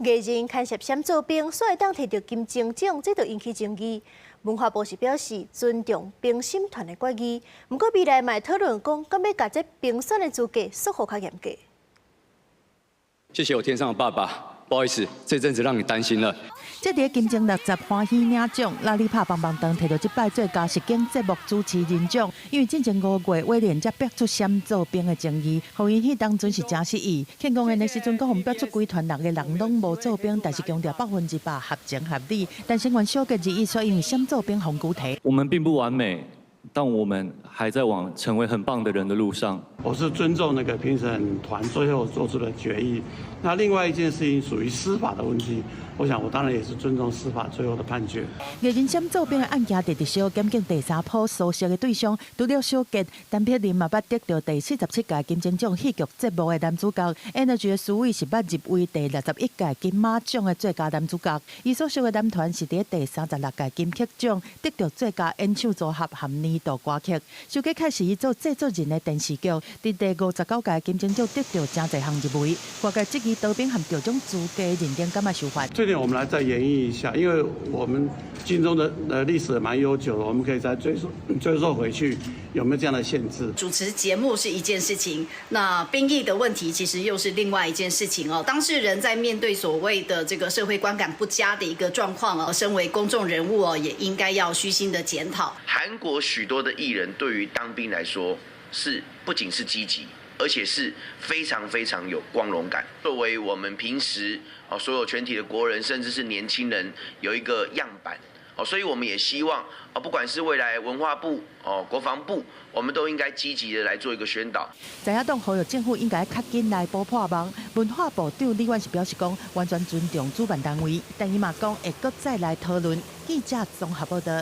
藝人牽涉閃做兵，煞會當提著金鐘獎，這就引起爭議。文化部是表示尊重評審團的決議，毋過未來嘛會討論講，敢欲共這評選的資格束縛較嚴格。謝謝我天上的爸爸，不好意思，這陣子讓你擔心了。這佇金鐘60歡喜領獎，拉里拍棒棒糖提著這擺最佳實境節目主持人獎，因為進前5月威廉才逼出閃做兵的爭議，予𪜶彼當陣是誠失意。慶功宴的時陣，閣予逼出規團六個人攏無做兵，但是強調100%合情合理。但成員小傑日伊說，因為閃做兵予拒提。我們並不完美，但我們還在往成為很棒的人的路上。我是尊重那個評審團最後做出的決議。那另外一件事情屬於司法的問題，我想我當然也是尊重司法最後的判決。藝人閃做兵的案件佇直小檢警第三波搜索的對象，除了小傑，陳柏霖嘛捌得著第47屆金鐘獎戲劇節目的男主角，Energy 的蘇偉是捌入圍第61屆金馬獎的最佳男主角。伊所屬的男團是佇第36屆金曲獎得著最佳演唱組合和年度歌曲。小傑開始伊做製作人的電視劇，佇第59屆金鐘獎得著誠濟項入圍。外界質疑當兵和得獎資格認定敢會受罰。這點我們來再研議一下，因為我們金鐘的歷史蠻悠久的，我們可以再追溯回去，有沒有這樣的限制？主持節目是一件事情，那兵役的問題其實又是另外一件事情哦。當事人在面對所謂的這個社會觀感不佳的一個狀況哦，身為公眾人物哦，也應該要虛心的檢討。韓國許多的藝人對於當兵來說，是不僅是積極，而且是非常非常有光榮感。作為我們平時哦，所有全體的國人，甚至是年輕人，有一個樣板哦，所以我們也希望啊，不管是未來文化部哦、國防部，我們都應該積極的來做一個宣導。在野黨呼籲政府應該較緊來補破網。文化部長李婉是表示講，完全尊重主辦單位，但伊嘛講會閣再來討論。記者綜合報道。